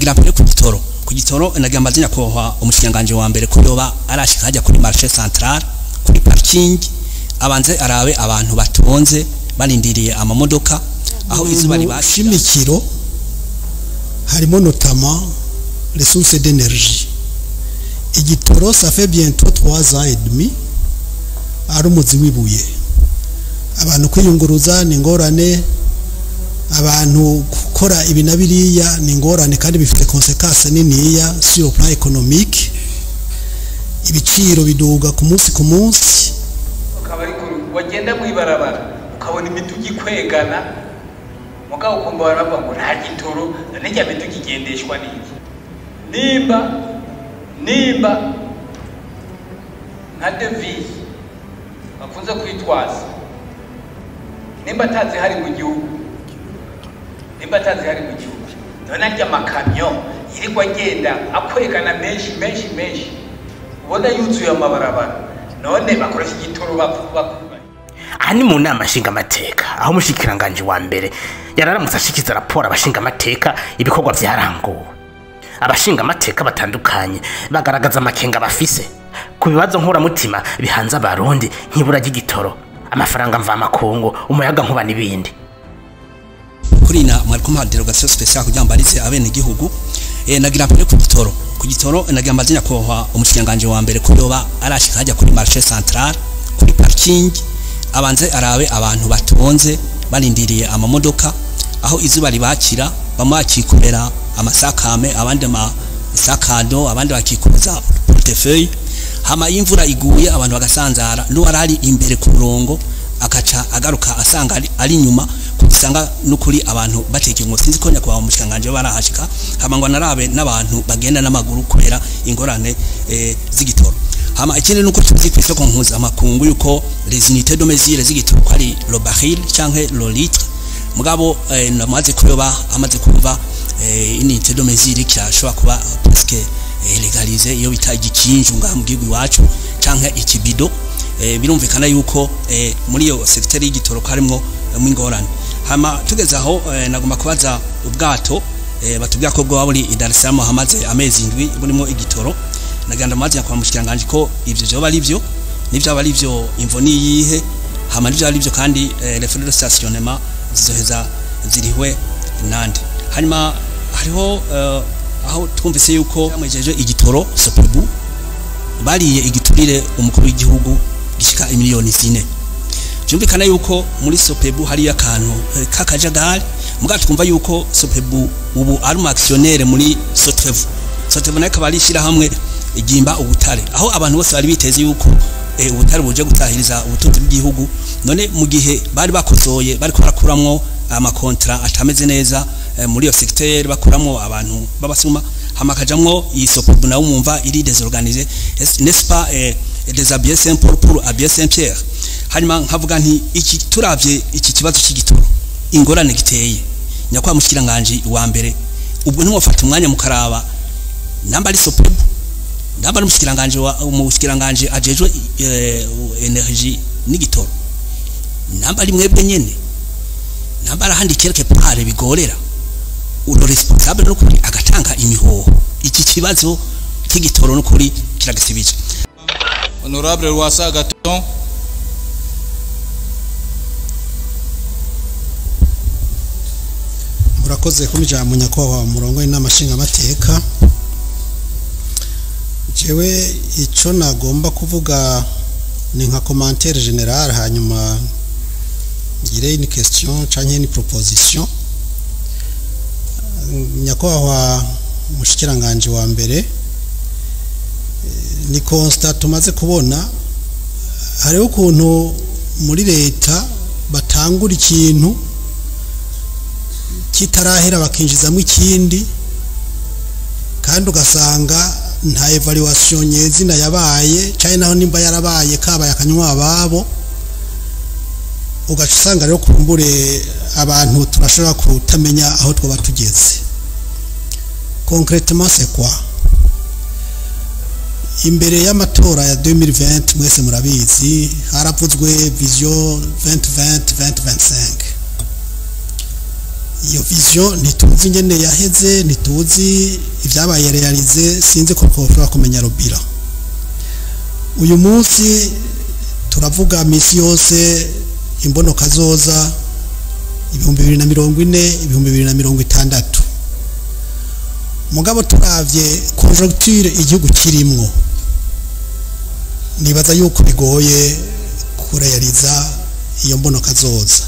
Nagira mpere ku gitoro. Ku gitoro nagira amazina kohwa umushikanganje wa mbere kuyoba arashika hajya kuri marché central kuri parking, abanze arabe abantu batonze barindiriye amamodoka aho izuba ribashimikiro. Harimo notamment les sources d'énergie. Igitoro, ça fait bientôt 3 ans et demi ari umuzi w'ibuye. Abantu kwiyunguruza ni ingorane, abantu gukora ibi na biriya ni ingorane, kandi bifite conséquences niniya sur le plan économique. Ibiciro biduga ku munsi ku munsi. Ukaba ariko wagenda mw'ibarabara ukabona imiduga ikwegana, mugabo ukumva baravuga ngo nta gitoro. N'ijya miduga igendeshwa n'iki? Nimba nka devise bakunze kwitwaza, nimba atazihari mu gihugu, nimba atazihari mu gihugu, none arya amakamyo yirirwa agenda akwegana menshi menshi menshi, ubona yuzuye amabarabara, none bakoresha igitoro bakubaka? Aha ni mu nama nshingamateka, aho umushikiranganji wa mbere yararamutse ashikiza raporo abashingamateka ibikorwa vyaranguwe. Abashingamateka batandukanye bagaragaza amakenga bafise ku bibazo nkoramutima bihanze Abarundi, nk'ibura ry'igitoro, amafaranga mvamakungu, umuyaga nkuba n'ibindi. Kuri na mwari kumuha dérogation spéciale kugira ngo mbarize abene gihugu. Nagira mpere ku gitoro. Ku gitoro nagira amazina kohwa umushikanganje wa mbere kuyoba arashika hajya kuri marché central kuri parking, abanze arabe abantu batonze barindiriye amamodoka aho izuba ribakira. Bamwe bakikorera amasakame, abandi amasakado, abandi bakikoreza portefeuille. Hama iyo imvura iguye abantu bagasanzara, n'uwarari imbere ku murongo akaca agaruka asanga ari inyuma, usanga nukuri abantu batekeye. Ngo sinzi ko nyakubahwa umushikanganje barahashika, hama ngo narabe n'abantu bagenda n'amaguru kubera ingorane z'igitoro. Hama ikindi nuko tuzi ku isoko mpuzamakungu yuko les unités de mesure z'igitoro ko ari le baril canke le litre, mugabo namaze kuyoba amaze kumva unité de mesure kyashobora kuba presque légalisé, iyo bita igikinju ngaha mu gihugu iwacu canke ikibido. Birumvikana yuko muri iyo secteur y'igitoro ko harimwo mwingorane. Hama tugeze aho, nagomba kubaza ubwato batubwira ko bwo buri i Dar es Salaam hamaze amezi 7 burimo igitoro. Naganda mazi kwa mushikiranganje ko ivyo vyoba ari byo, nivyo aba ari byo, imvo ni yihe? Hama nivyo ari byo kandi, les frais de stationnement zizoheza zirihwe nande? Hanyuma hariho aho twumvise yuko mwejeje igitoro Sopebu bariye igiturire umukuru w'igihugu gishika imiliyoni 4. Byumvikana yuko muri Sopebu hariyo akantu k'akajagari, mugabo twumva yuko Sopebu ubu ari umu actionnaire muri Sotrevu. Sotrevu nayo akaba ari ishyirahamwe igimba ubutare, aho abantu bose bari biteze yuko ubutare buje gutahiriza ubutunzi bw'igihugu. None mu gihe bari bakozoye, bari barakuramwo ama contrats atameze neza muri iyo secteur, bakuramwo abantu b'abasuma, hama kajamwo iyi Sopebu nawe mwumva iri désorganisé, n'est-ce pas déshabiller Saint Paul pour habiller Saint Pierre? Hanyuma nkavuga nti iki turavye iki kibazo cy'igitoro, ingorane giteye, nyakwa mushikiranganje wa mbere, ubwo ntimwofata umwanya mukaraba namba ari Sopebu, namba ari umushikiranganje wa umushikiranganje ajejwe énergie n'igitoro, namba ari mwebwe nyene, namba arahandi quelque part bigorera uro responsable no kuri agatanga imihoho, iki kibazo cy'igitoro no kuri kiragisibije. Honorable Rwasa Agathon. Murakoze kumpa ijambo, nyakubahwa murongo w'inama nshingamateka. Jewe icyo nagomba kuvuga ni nka commentaire général, hanyuma ngire une question canke une proposition. Nyakubahwa mushikiranganje wa mbere, ni constat tumaze kubona: hariho ukuntu muri leta batangura ikintu kitarahera bakinjizamo ikindi, kandi ugasanga nta évaluation nyezina yabaye, cyane naho nimba yarabaye kabaye akanywa ababo. Ugaca usanga rero kumbure abantu turashobora kutamenya aho twaba tugeze. Concrètement, c'est quoi? Imbere y'amatora ya 2020, mwese murabizi, haravuzwe vision 2020 2025. Iyo vision ntituzi ingene yaheze, ntituzi ibyabaye réalisé, sinzi ko twoshobora kumenya le bilan. Uyu munsi turavuga misi yose imbono kazoza 2040, 2060. Mugabo turavye conjoncture igihugu kirimwo, nibaza yuko bigoye kurealiza iyo mbono kazoza,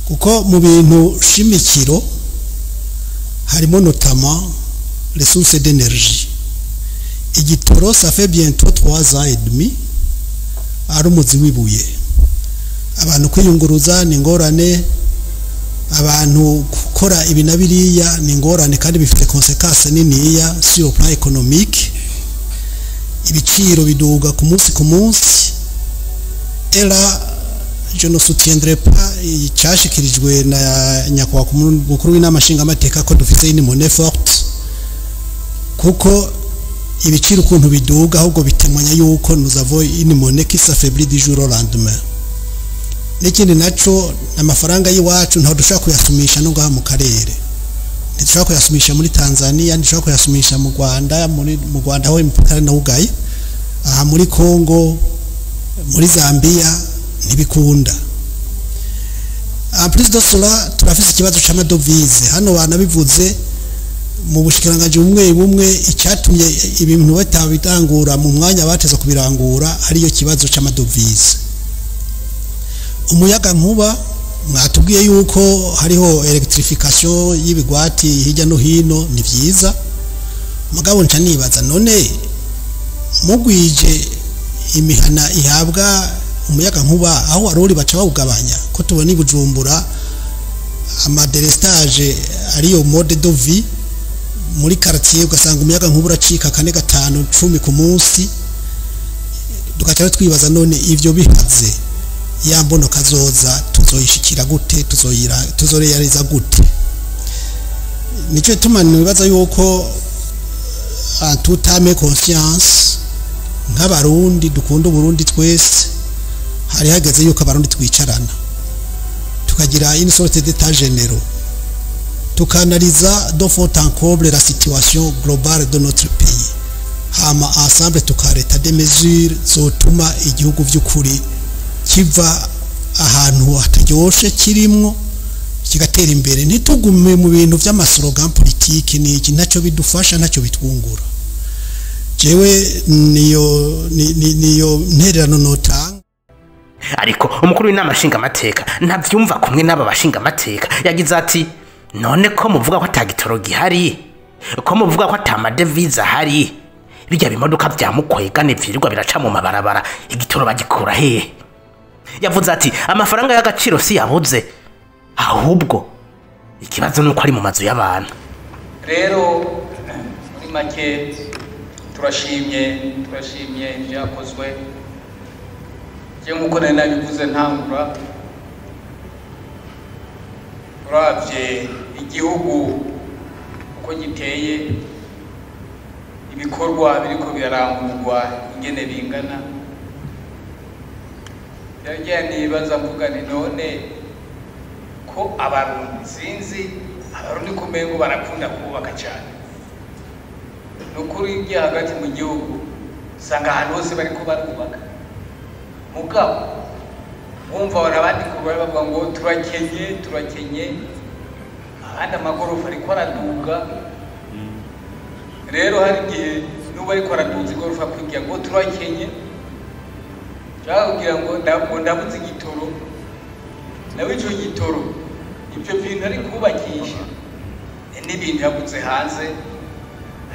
kuko mu bintu shimikiro harimo notamment les sources d'énergie. Igitoro, ça fait bientôt 3 ans et demi ari umuzi w'ibuye. Abantu kwiyunguruza ni ingorane, abantu gukora ibi na biriya ni ingorane, kandi bifite conséquences niniya sur le plan économique. Ibiciro biduga ku munsi ku munsi. Era je ne soutiendrai pas icyashikirijwe na nyakubahwa mukuru w'inama nshingamateka ko dufite une monnaie forte, kuko ibiciro ukuntu biduga ahubwo bitemanya yuko nous avons une monnaie qui s'affaiblit du jour au lendemain. N'ikindi naco, amafaranga y'iwacu ntaho dushobora kuyasumisha no ngaha mu karere, ntidushobora kuyasumisha muri Tanzania, ntidushobora kuyasumisha mu Rwanda, muri mu Rwanda aho imipaka ari nawugaye, aha muri Congo, muri Zambia ntibikunda. En plus de cela, turafise ikibazo c'ama devises. Hano banabivuze mu bushikiranganji bumwe bumwe, icyatumye ibintu batabitangura mu mwanya bateze kubirangura ariyo kibazo c'ama devises. Umuyaga nkuba, mwatubwiye yuko hariho électrification y'ibigwati hirya no hino, ni vyiza. Mugabo nca nibaza, none mugwije imihana ihabwa umuyaga nkuba, aho waruri baca bawugabanya? Ko tubona i Bujumbura ama délestages ariyo mode de vie muri quartier, ugasanga umuyaga nkuba uracika kane, gatanu, 10 ku munsi, tugaca twibaza, none ivyo bihaze, ya mbono kazoza tuzoyishikira gute, tuzoyira tuzorealiza gute? Nico gituma nibaza yuko en toute âme conscience, nk'Abarundi dukunda Uburundi twese, hari hageze yuko Abarundi twicarana tukagira une sorte d'état généraux, tukanaliza de fond en comble la situation globale de notre pays, hama ensemble tukareta des mesures zotuma igihugu vy'ukuri kiva ahantu hataryoshe kirimwo kigatera imbere. Ntitugume mu bintu vy'ama slogans politiques n'iki, ntacyo bidufasha, ntacyo bitwungura. Jewe niyo ntererano notanga. Ariko umukuru w'inama nshingamateka ntavyumva kumwe n'aba bashingamateka. Yagize ati: "None ko muvuga ko ata gitoro gihari, ko muvuga ko ata ma devises ahari, bijya bimodoka vya mukwegane vyirirwa biraca mu mabarabara, igitoro bagikura hehe?" Yavuze ati: "Amafaranga y'agaciro si yabuze, ahubwo ikibazo nuko ari mu mazu y'abantu." Rero muri make turashimye ibyakozwe. Je nk'uko nari nabivuze ntangura, turavye igihugu uko giteye, ibikorwa biriko birarangurwa ingene bingana, yagiye nibaza mvuga nti: "None ko Abarundi, sinzi, Abarundi kumengo barakunda kubaka cyane?" Ni ukuri, ugiye hagati mu gihugu usanga ahantu hose bariko barubaka. Mugabo wumva abandi bari bavuga ngo turakenye, turakenye, ahandi amagorofa ariko araduga. Rero hari igihe n'ubu ariko araduza igorofa kugira ngo turakenye, cyangwa kugira ngo ndabuze igitoro. Nawe ico gitoro, ibyo bintu ari kubakisha n'ibintu yaguze hanze,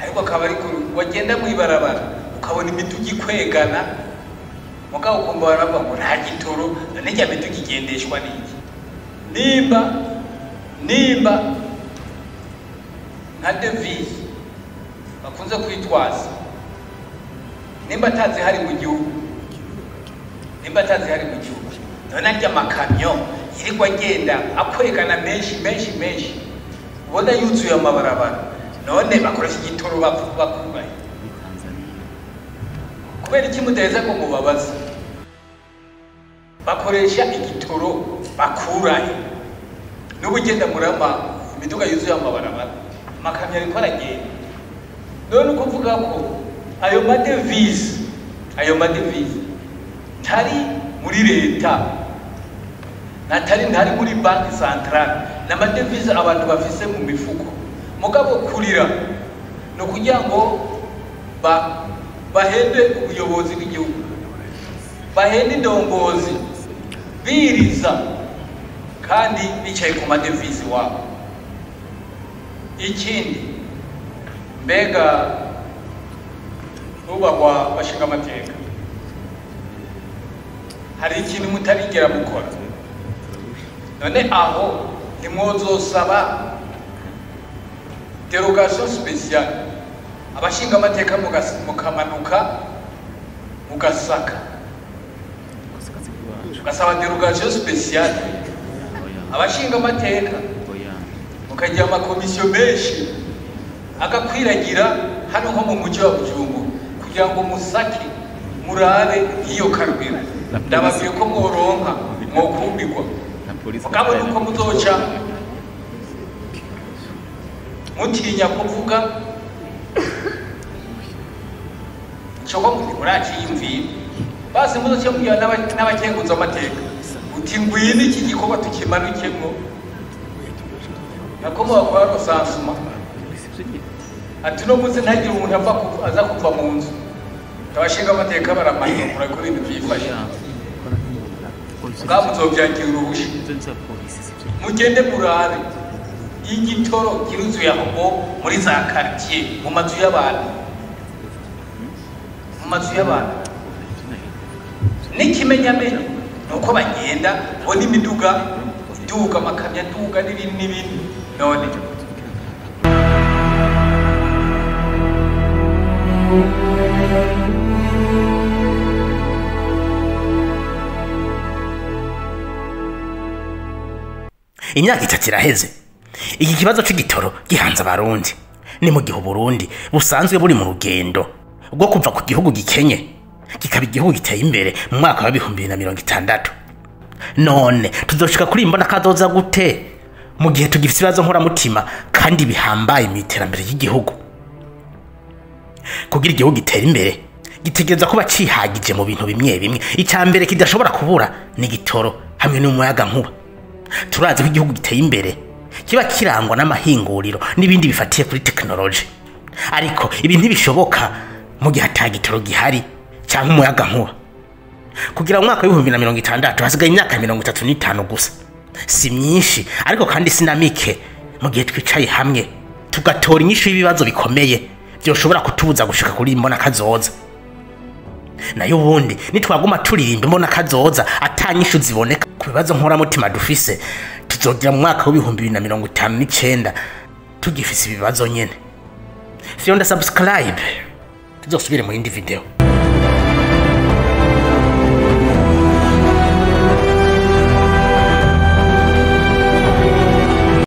ariko akaba ariko wagenda mw'ibarabara ukabona imiduga ikwegana, mugabo ukumva baravuga ngo nta gitoro. None irya miduga igendeshwa n'iki? Nimba nka devise bakunze kwitwaza, nimba atazihari mu gihugu, nimba atazihari mu gihugu, none arya makamyo yirirwa agenda akwegana menshi menshi menshi, ubona yuzuye amabarabara, none bakoresha igitoro bakurahe? Kubera iki mudaheza ngo mubabaze bakoresha igitoro bakurahe? N'ubu ugenda murama imiduga yuzuye amabarabara, amakamyo ariko aragenda. None uko uvuga ko ayo madevize ntari muri leta, ntari muri banki centrale, n'amadevize abantu bafise mu mifuko. Mugabo kurira no kugira ngo bahende ubuyobozi bw'igihugu, bahende indongozi biriza kandi bicaye ku madevize wabo. Ikindi, mbega ubagwa bashinga amateka, hari ikintu mutarigera mukora. None aho ntimwozosaba derogation spéciale abashinga amateka mukamanuka mugasaka, mugasaba derogation spéciale abashinga amateka, mukagira amakomisiyo menshi agakwiragira hano nko mu mujyi wa Bujumbura, kugira ngo musake murabe iyo karubira. Ndababwiye ko mworonka mwokumbirwa, mugabo nuko muzoca mutinya kuvuga ico ko muraciyumvira. Basi muzoca mubwira n'abakenguza amateka uti ngwino iki gikorwa tukimanukemwo, nako mubakora rusansuma ati no munsi ntagire umuntu aza kuva mu nzu. Abashinga amateka baramanuka murako ibintu byifashe, mugabo muzovyakira uruhusha mugende murabe igitoro kiruzuye aho muri za quartier, mu mazu y'abantu, mu mazu y'abantu. N'ikimenyamenya nuko bagenda bo n'imiduga iduga, amakamyo aduga n'ibindi n'ibindi. None imyaka 3 iraheze iki kibazo c'igitoro gihanze abarundi. Ni mu gihe Burundi busanzwe buri mu rugendo rwo kuva ku gihugu gikenye kikaba igihugu giteye imbere mu mwaka wa 2060. None tuzoshika kuri imbona kazoza gute mu gihe tugifite ibibazo nkoramutima kandi bihambaye mu iterambere ry'igihugu? Kugira igihugu gitera imbere gitegereza kuba cihagije mu bintu bimwe bimwe. Icya mbere kidashobora kubura ni igitoro hamwe n'umuyaga nkuba. Turazi ko igihugu giteye imbere kiba kirangwa n'amahinguriro n'ibindi bifatiye kuri tekinoloji, ariko ibi ntibishoboka mu gihe ata gitoro gihari cyangwa umuyaga nkuba. Kugira mu mwaka wa 2060 hasigaye imyaka 35 gusa. Si myinshi ariko kandi sinamike mu gihe twicaye hamwe tugatora inyishu y'ibibazo bikomeye byoshobora kutubuza gushika kuri imbona kazoza. Nayo ubundi nitwaguma turirimba imbona kazoza atanyishu ziboneka ku bibazo nkoramutima dufise, tuzogira mu mwaka wa 2059 tugifise ibibazo nyene. Fyonda subscribe tuzosubire mu yindi video.